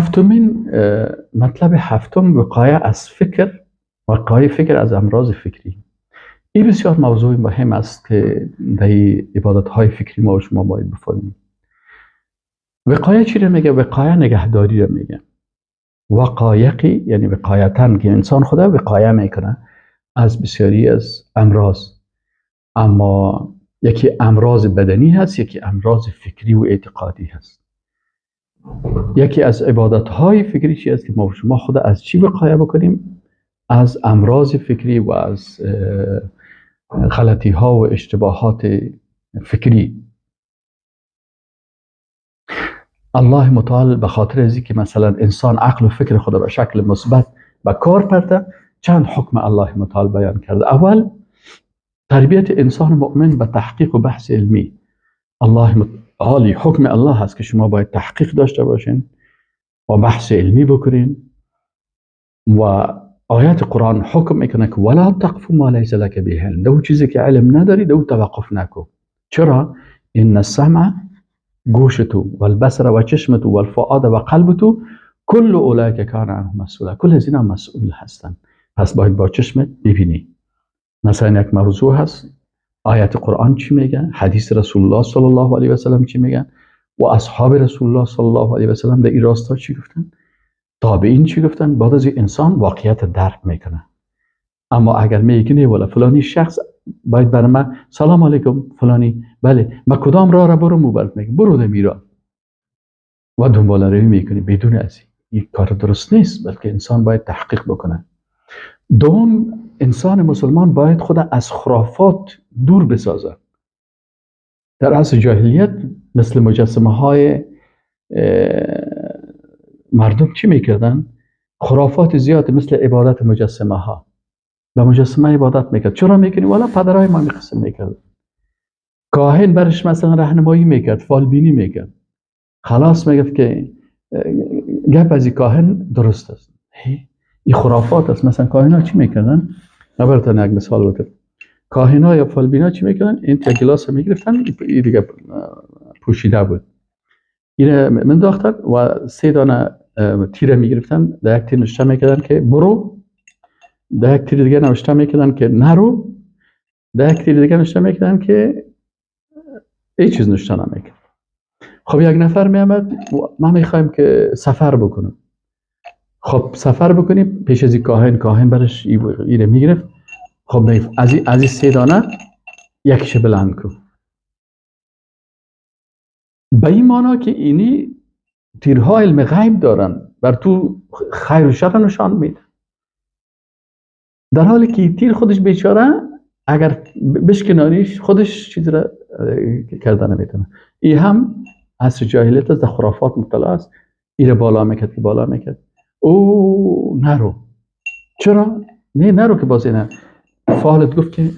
هفتمین مطلب هفتم، وقایه از فکر، وقایه فکر از امراض فکری. این بسیار موضوع مهم است که در عبادت های فکری ما و شما باید بفهمیم. وقایه چی رو میگه؟ وقایه نگهداری رو میگه. وقایقی یعنی وقایتاً، که انسان خدا وقایه میکنه از بسیاری از امراض. اما یکی امراض بدنی هست، یکی امراض فکری و اعتقادی هست. یکی از عبادت‌های فکری چی است که ما شما خود از چی وقایه بکنیم؟ از امراض فکری و از غلطی‌ها و اشتباهات فکری. الله متعال به خاطر از اینکه مثلا انسان عقل و فکر خود به شکل مثبت به کار برده، چند حکم الله متعال بیان کرده. اول، تربیت انسان مؤمن به تحقیق و بحث علمی. الله متعال حکم الله هست که شما باید تحقیق داشته باشین و بحث علمی بکنین. و آیات قرآن حکم میکنه که ولا تقف ما لیس لک به علم، دو چیزی که علم نداری دو توقف نکن. چرا؟ ان السمع، گوش تو، والبصر و چشم تو، والفؤاد و قلب تو، کل اولئک کان عنه مسئولا، کل از اینا مسئول هستن. پس باید با چشمت ببینی. مثلا یک موضوع هست، آیات قرآن چی میگن، حدیث رسول الله صلی الله علیه و سلم چی میگن، و اصحاب رسول الله صلی الله علیه و سلم در این راستا چی گفتن، تابعین چی گفتن. بعد از انسان واقعیت درک میکنه. اما اگر میگه ولا فلانی شخص باید بر من سلام علیکم فلانی، بله ما کدام راه را برو، موبایل میگه برو دمیرا و دنبال روی میکنی بدون از این کار درست نیست، بلکه انسان باید تحقیق بکنه. دوم، انسان مسلمان باید خود از خرافات دور بسازه. در عصر جاهلیت مثل مجسمه های مردم چی میکردن؟ خرافات زیاد، مثل عبادت مجسمه ها. به مجسمه عبادت میکرد. چرا میکنی؟ والا پدرای ما میقسم میکرد. کاهن برش مثلا راهنمایی میکرد، فالبینی میکرد. خلاص میگفت که گپ از کاهن درست است. این خرافات است. مثلا کاهنا چی میکردن؟ من براتون یک مثال بدم. کاهنا یا فالبینا چی میکردن؟ این تا گلاس میگرفتن، این دیگه پوشیده بود، اینو منداختن و سه دانه تیره میگرفتن، در یک تیر نوشته میکردن که برو، در یک تیر دیگه نوشته میکردن که نرو، در یک تیر دیگه نوشته میکردن که هیچ چیز نوشته نمیکرد. خب یک نفر میامد، ما میخوایم که سفر بکنم. خب سفر بکنیم، پیش از کاهن، کاهن برش اینو میگرفت. خب میگفت از این سه دانه یکیش بلند کن. به این معنا که اینی تیرها علم غیب دارن، بر تو خیر و شر نشان میده، در حالی که تیر خودش بیچاره اگر بشکنانیش خودش چیز را کرده نمیتونه. این هم عصر جاهلیت است، در خرافات مبتلا است. این بالا میکرد که بالا میکرد، او نرو. چرا؟ نه نرو که بازی نه، فالت گفت که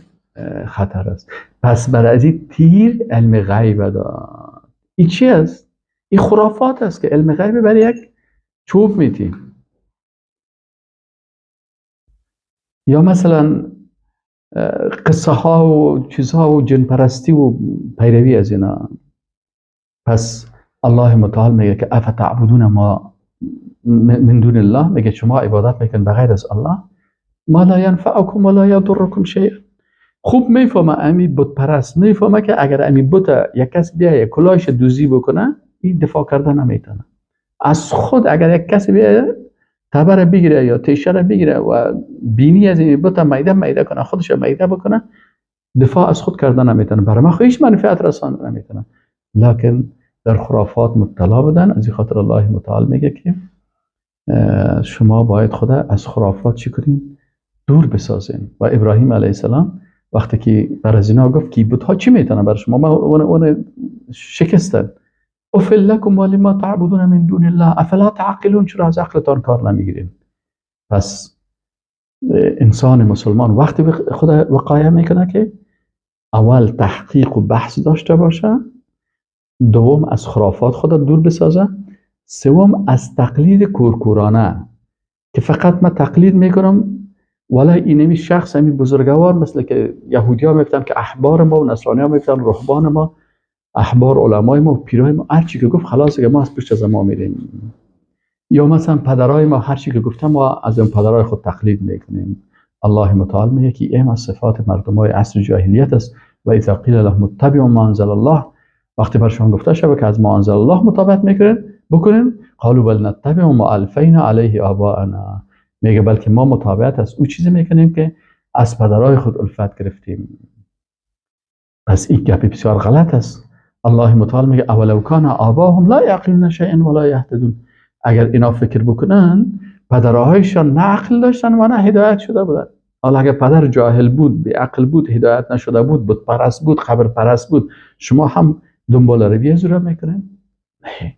خطر است. پس برای از این تیر علم غیب داد. این چی است؟ این خرافات است که علم غیب برای یک چوب میتیم. یا مثلا قصه ها و چیزها و جن پرستی و پیروی از اینا. پس الله متعال میگه که افتعبدون ما من دون الله، میگه شما عبادت میکنید بغیر از الله، ما لا ینفعکم ولا یضرکم شیئا. خوب میفهمه امی بت پرست، میفهمه که اگر امی بت یک کس بیایه کلاهش دوزی بکنه، این دفاع کردن نمیتونه از خود. اگر یک کسی بیایه تبر بگیره یا تیشه رو بگیره و بینی از این بت میده میده کنه، خودش میده بکنه، دفاع از خود کردن نمیتونه، برای ما هیچ منفعت رسانده نمیتونه. لکن در خرافات مبتلا بودن. از این خاطر الله متعال میگه که شما باید خود از خرافات چی کنین؟ دور بسازین. و ابراهیم علیه السلام وقتی که بر از اینا گفت که بت‌ها چی میتونن بر شما، ما اون شکستن. اف لکم ولما تعبدون من دون الله افلا تعقلون، چرا از عقلتان کار نمیگیرین؟ پس انسان مسلمان وقتی خود وقایه میکنه که اول تحقیق و بحث داشته باشه، دوم از خرافات خود دور بسازه، سوم از تقلید کورکورانه که فقط من تقلید میکنم، ولی اینمی شخص همین بزرگوار، مثل که یهودی ها میگفتن که احبار ما و نصرانی ها میگفتن رهبان ما، احبار علمای ما و پیرای ما، هر چی که گفت خلاص که ما از پشت از ما میریم. یا مثلا پدرای ما هر چی که گفتم ما از اون پدرای خود تقلید میکنیم. الله متعال میگه که این از صفات مردمای عصر جاهلیت است. و اذا قیل لهم اتبعوا ما انزل الله، وقتی برشان گفته شود که از ما انزل الله متابعت میکنین بکنین، قالوا بل نتبع ما الفینا علیه آباءنا، میگه بلکه ما متابعت از او چیزی میکنیم که از پدرای خود الفت گرفتیم. پس این گپی بسیار غلط است. الله متعال میگه اولو کان آباهم لا یعقلون شیئا ولا یهتدون، اگر اینا فکر بکنن پدرهایشان نه عقل داشتن و نه هدایت شده بودن. حالا اگر پدر جاهل بود، بی عقل بود، هدایت نشده بود، بت پرست بود، قبر پرست بود، شما هم دنبال روی از او را میکنین؟ نه،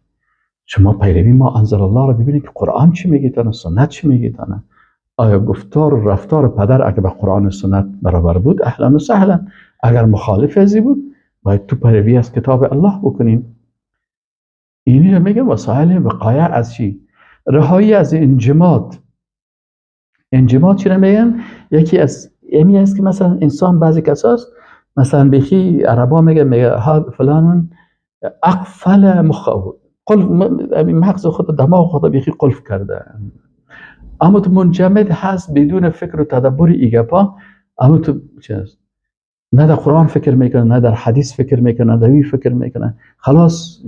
شما پیروی ما انزل الله را ببینید که قرآن چی میگه تانه، سنت چی میگه تانه. آیا گفتار و رفتار پدر اگر به قرآن و سنت برابر بود اهلا و سهلا، اگر مخالف ازی بود باید تو پیروی از کتاب الله بکنیم. اینی رو میگه وسایل وقایع از چی؟ رهایی از انجماد. انجماد چی رو میگن؟ یکی از امی است که مثلا انسان بعضی کساست، مثلا بخی عربا میگه فلان اقفل مخه، قلف مغز خود، دماغ خود بیخی قلف کرده، اما تو منجمد هست بدون فکر و تدبر ایگپا، اما تو چیز نه در قرآن فکر میکنه، نه در حدیث فکر میکنه، نه در وی فکر میکنه، خلاص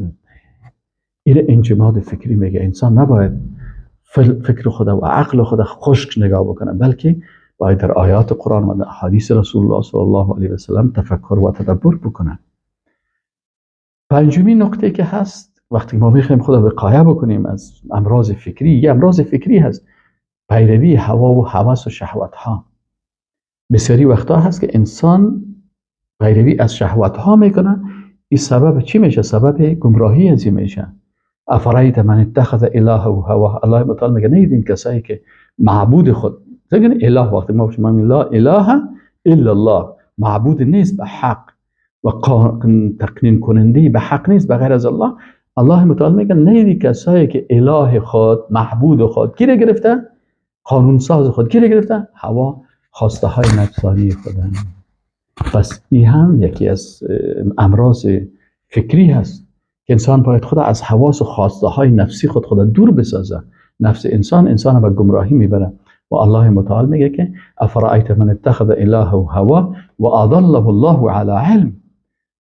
این انجماد فکری میگه. انسان نباید فکر خود و عقل خود خشک نگاه بکنه، بلکه باید در آیات قرآن و در احادیث رسول الله صلی الله علیه و سلم تفکر و تدبر بکنه. پنجمین نکته که هست، وقتی ما میخوایم خدا وقایه بکنیم از امراض فکری، یه امراض فکری هست پیروی هوا و هوس و شهوت ها. بسیاری وقتا هست که انسان پیروی از شهوت ها میکنه، این سبب چی میشه؟ سبب گمراهی از این میشه. افرایت من اتخذ الهه هواه، الله متعال میگه نیدین کسایی که معبود خود، دیگه اله، وقتی ما شما میگیم لا اله الا الله، معبود نیست به حق و تقنین کننده به حق نیست به غیر از الله. الله متعال میگه نیدی کسایی که اله خود، معبود خود کی گرفته؟ قانون ساز خود کی گرفته؟ هوا، خواسته های نفسانی خودن. پس این هم یکی از امراض فکری هست که انسان باید خود از حواس و خواسته های نفسی خود دور بسازه. نفس انسان انسان به گمراهی میبره و الله متعال میگه که افرأیت من اتخذ الهه هوا و اضله الله علی علم.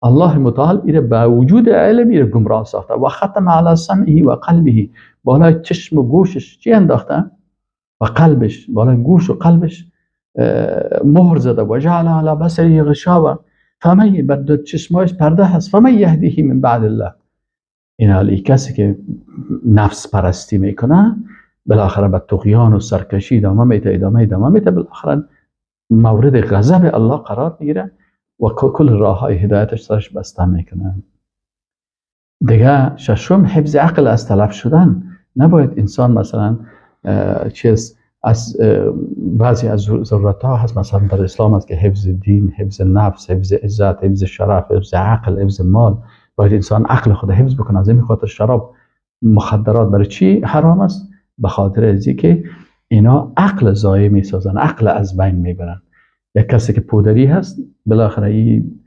الله متعال ایره با وجود علم ایره گمراه ساخته و ختم علی سمعه و قلبه، بالای چشم و گوشش چی انداخته؟ و قلبش، بالای گوش و قلبش مهر زده و جعل علی بصره غشاوه فمن، بر دو چشمایش پرده هست، فمن یهدیه من بعد الله. این حالی کسی که نفس پرستی میکنه بالاخره به طغیان و سرکشی ادامه میده، ادامه میده، بالاخره مورد غضب الله قرار میگیره و کل راه های هدایتش سرش بسته میکنه. دیگه ششم، حفظ عقل از تلف شدن. نباید انسان مثلا چیز از بعضی از ضرورت ها هست، مثلا در اسلام هست که حفظ دین، حفظ نفس، حفظ عزت، حفظ شرف، حفظ عقل، حفظ مال. باید انسان عقل خود حفظ بکنه. از این خاطر شراب، مخدرات برای چی حرام است؟ به خاطر از اینکه اینا عقل ضایع میسازن، عقل از بین میبرن. یک کسی که پودری هست بالاخره این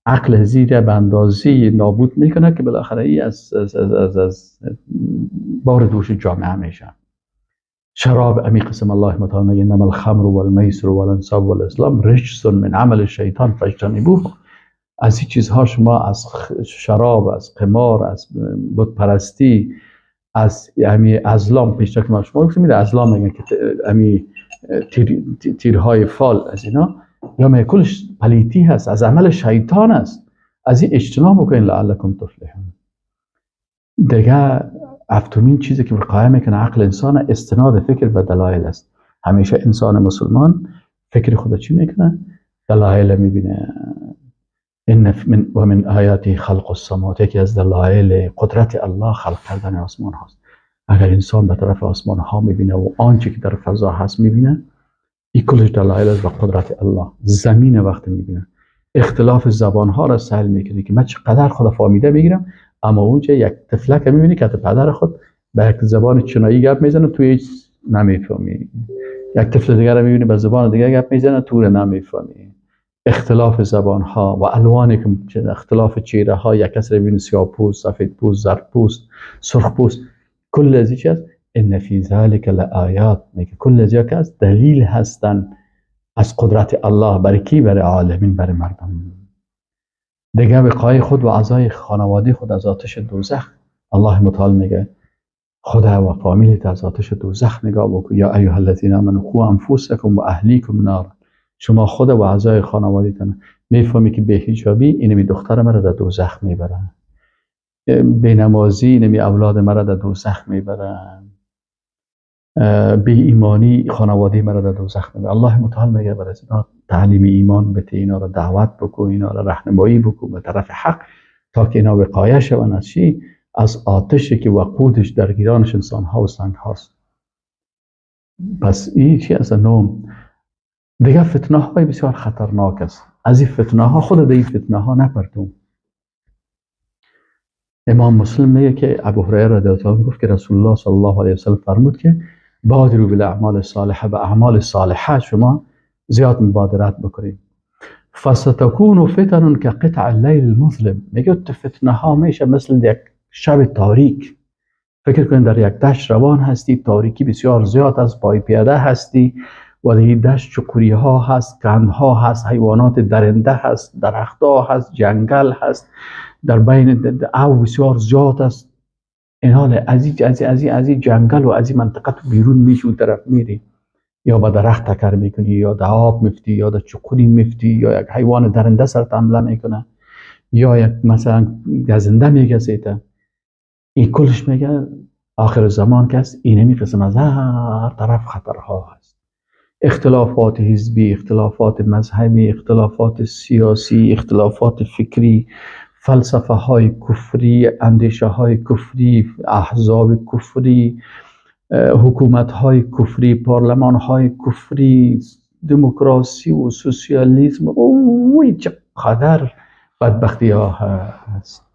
عقل زیر به اندازه نابود میکنه که بالاخره ای از از از از, از بار دوش جامعه میشه. شراب امی قسم الله متعال میگه انما الخمر والمیسر والانصاب والازلام رجس من عمل الشیطان فاجتنبوه. از این چیزها شما، از شراب، از قمار، از بت پرستی، از امی ازلام، پیشتر که ما شما گفتیم ازلام میگن که امی تیرهای فال، از اینا یا میگه کلش پلیتی هست، از عمل شیطان است، از این اجتناب بکنین لعلکم تفلحون. دیگه هفتمین چیزی که وقایه میکنه عقل انسان، استناد فکر به دلایل است. همیشه انسان مسلمان فکر خود چی میکنه؟ دلایل میبینه. ان من و من آیاته خلق السماوات، یکی از دلایل قدرت الله خلق کردن آسمان هاست. اگر انسان به طرف آسمان ها میبینه و آنچه که در فضا هست میبینه، این کلش دلایل است به قدرت الله. زمین وقتی میبینه، اختلاف زبان ها را سهل میکنه که من چقدر خود فهمیده میگیرم، اما اونجا یک طفلک میبینی که پدر خود به یک زبان چینایی گپ میزنه، تو هیچ نمیفهمی. یک طفل دیگر رو میبینی به زبان دیگه گپ میزنه، تو رو نمیفهمی. اختلاف زبان ها و الوانی که اختلاف چهره ها، یک کس رو میبینی سیاه پوست، سفید پوست، زرد پوست، سرخ پوست، کل از این چیز ان فی ذلک لآیات، میگه کل از یک از دلیل هستن از قدرت الله. برای کی؟ برای عالمین، برای مردم. دیگه وقایه خود و اعضای خانواده خود از آتش دوزخ. الله متعال میگه خدا و فامیلت از آتش دوزخ نگاه بکن. یا ایها الذین آمنوا قوا انفسکم و اهلیکم نار. شما خود و اعضای خانواده‌تان میفهمی که به حجابی اینمی دختر مرا در دوزخ میبره، به نمازی اینمی اولاد مرا در دوزخ میبره، به ایمانی خانواده مرا در دوزخ میبره. الله متعال میگه برای اینا تعلیم ایمان بده، اینا را دعوت بکن، اینا را راهنمایی بکن به طرف حق، تا که اینا وقایه شوند از چی؟ از آتشی که وقودش در گیرانش انسان ها و سنگ هاست. پس این چی است؟ نوم. دیگه فتنه های بسیار خطرناک است. از این فتنه ها خود در این فتنه ها نپرتون. امام مسلم میگه که ابو هریره رضی الله عنه گفت که رسول الله صلی الله علیه و سلم فرمود که بادروا بالاعمال الصالحه، به اعمال صالحه شما زیاد مبادرت بکنید. فستكون فتن كقطع الليل المظلم. میگه فتنه ها میشه مثل یک شب تاریک. فکر کنید در یک دشت روان هستی، تاریکی بسیار زیاد است، پای پیاده هستی و در این دشت چقوری ها هست، کند ها هست، حیوانات درنده هست، درخت ها هست، جنگل هست، در بین او بسیار زیاد است. این حال از این جنگل و از این منطقه تو بیرون میشی و طرف میری، یا با درخت تکر میکنی، یا در آب میفتی، یا در چقوری میفتی، یا یک حیوان درنده سرت حمله میکنه، یا یک مثلا گزنده میگزیده. این کلش میگه آخر زمان که است اینمی قسم از هر طرف خطرها هست. اختلافات حزبی، اختلافات مذهبی، اختلافات سیاسی، اختلافات فکری، فلسفه های کفری، اندیشه های کفری، احزاب کفری، حکومت های کفری، پارلمان های کفری، دموکراسی و سوسیالیسم. اوه چقدر بدبختی ها هست.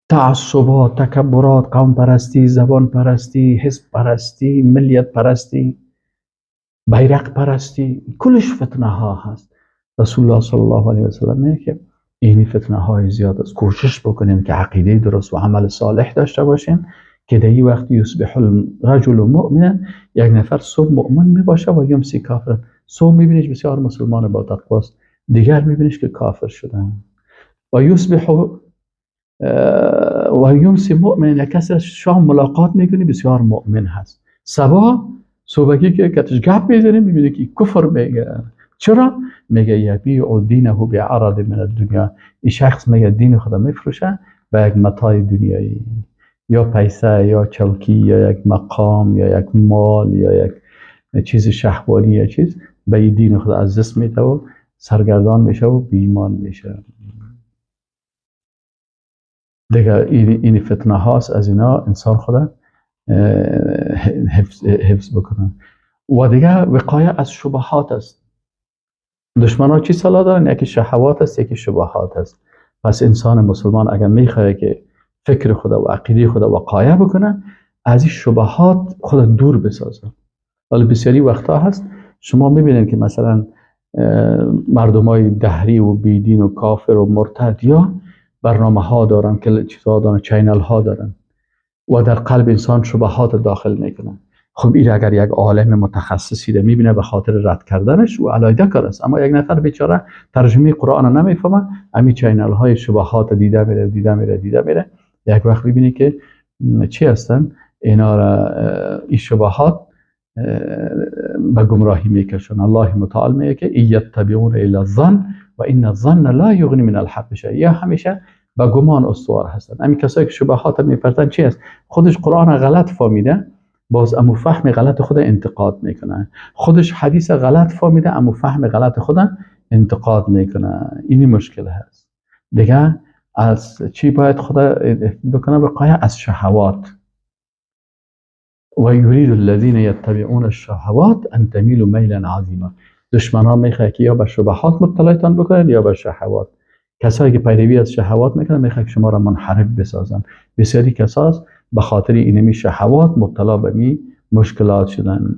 تعصبات، تکبرات، قوم پرستی، زبان پرستی، حزب پرستی، ملیت پرستی، بیرق پرستی، کلش فتنه ها هست. رسول الله صلی الله علیه و سلم میگه که این فتنه های زیاد است. کوشش بکنیم که عقیده درست و عمل صالح داشته باشیم که در این وقت یصبح الرجل مؤمنا، یک نفر صبح مؤمن میباشه و یمسی کافر. صبح میبینیش بسیار مسلمان با تقواست، دیگر میبینیش که کافر شدن. و یصبح و یمسی مؤمن، یک کسی شام ملاقات میکنی بسیار مؤمن هست، صبح صبحی که کتش گپ میزنه میبینی که کفر میگه. چرا؟ میگه یبیع دینه بعرض من الدنیا. این شخص میگه دین خدا میفروشه به یک متاع دنیایی، یا پیسه یا چوکی یا یک مقام یا یک مال یا یک چیز شهوانی یا چیز، به این دین خدا از دست میده و سرگردان میشه و بیمان میشه. دیگه این فتنه هاست، از اینا انسان خدا حفظ بکنه. و دیگه وقایه از شبهات است. دشمن ها چی سلا دارن؟ یکی شهوات است، یکی شبهات است. پس انسان مسلمان اگر میخواد که فکر خدا و عقیده خدا وقایه بکنه، از این شبهات خدا دور بسازه. ولی بسیاری وقتا هست شما میبینید که مثلا مردمای دهری و بیدین و کافر و مرتد یا برنامه ها دارن که چیزها دارن، channel ها دارن و در قلب انسان شبهات داخل میکنن. خب این اگر یک عالم متخصصی رو میبینه به خاطر رد کردنش و علایده کار است، اما یک نفر بیچاره ترجمه قرآن رو نمیفهمه، امی channel های شبهات دیده میره دیده میره دیده میره، یک وقت میبینی که چی هستن اینا را، این شبهات به گمراهی میکشن. الله متعال میگه که یتبعون الا الظن و ان الظن لا یغنی من الحق شیئا. یا همیشه به گمان استوار هستن. امی کسایی که شبهات میپرتن چی است؟ خودش قرآن غلط فهمیده، باز امو فهم غلط خود انتقاد میکنه. خودش حدیث غلط فهمیده، امو فهم غلط خود انتقاد میکنه. اینی مشکل هست. دیگه از چی باید خود بکنه؟ وقایه از شهوات. و یرید الذین یتبعون الشهوات ان تمیلوا میلا عظیما. دشمنان میخواد که یا به شبهات مبتلایتان بکنن یا به شهوات. کسایی که پیروی از شهوات میکنن میخواد که شما را منحرف بسازن. بسیاری کساس به خاطر اینمی شهوات مبتلا به می مشکلات شدن.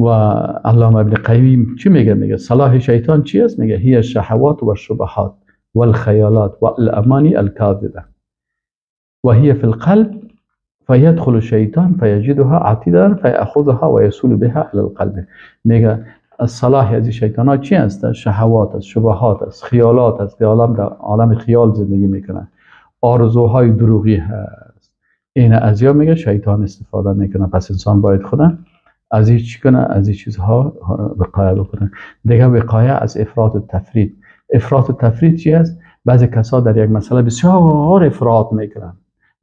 و علامه ابن قیم چی میگه؟ میگه صلاح شیطان چی است؟ میگه هی الشهوات و الشبهات والخیالات والامانی الکاذبه. و هي في القلب فيدخل الشیطان فیجدها عتیدا فیأخذها و یصول بها الى القلب. میگه سلاح از شیطان ها چی است؟ شهوات است، شبهات است، خیالات است که عالم در عالم خیال زندگی میکنه، آرزوهای دروغی هست. این از یا میگه شیطان استفاده میکنه. پس انسان باید خودم از این چی کنه؟ از این چیزها وقایه بکنه. دیگه وقایه از افراط و تفرید. افراط و تفرید چی است؟ بعضی کسا در یک مسئله بسیار افراط میکنن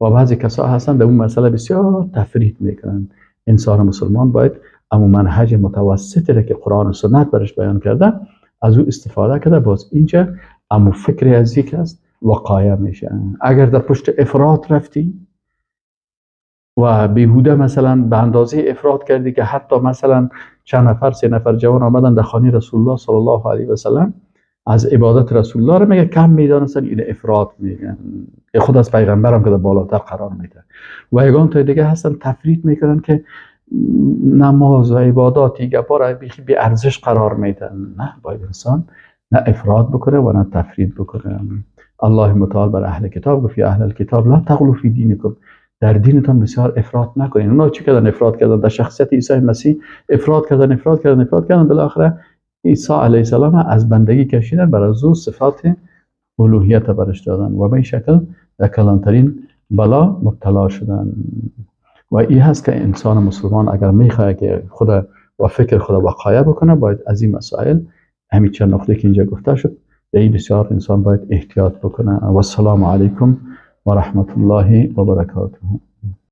و بعضی کسا هستن در اون مسئله بسیار تفرید میکنن. انسان مسلمان باید امو منهج متوسطی را که قرآن و سنت برش بیان کرده از او استفاده کرده، باز اینجا امو فکر از یک است وقایه میشه. اگر در پشت افراط رفتی و بیهوده مثلا به اندازه افراط کردی که حتی مثلا چند نفر، 3 نفر جوان آمدن در خانه رسول الله صلی الله علیه و سلم، از عبادت رسول الله رو میگه کم میدانستن، این افراط میگن، خود از پیغمبرم که در بالاتر قرار میده. و یگان تا دیگه هستن تفرید میکنن که نماز و عبادات گپا را بی ارزش قرار میدن. نه، باید انسان نه افراط بکنه و نه تفرید بکنه. الله متعال بر اهل کتاب گفت یا اهل الکتاب لا تغلوا فی دینکم، در دینتان بسیار افراط نکنین. اونا چی کردن؟ افراط کردن در شخصیت عیسی مسیح، افراط کردن، افراط کردن، افراط کردن، بالاخره عیسی علیه السلام از بندگی کشیدن، بر از او صفات الوهیت برش دادن و به این شکل در کلانترین بلا مبتلا شدن. و این هست که انسان مسلمان اگر میخواد که خود و فکر خود وقایه بکنه، باید از این مسائل، همین چند نقطه که اینجا گفته شد، در این بسیار انسان باید احتیاط بکنه. و السلام علیکم و رحمت الله و برکاته.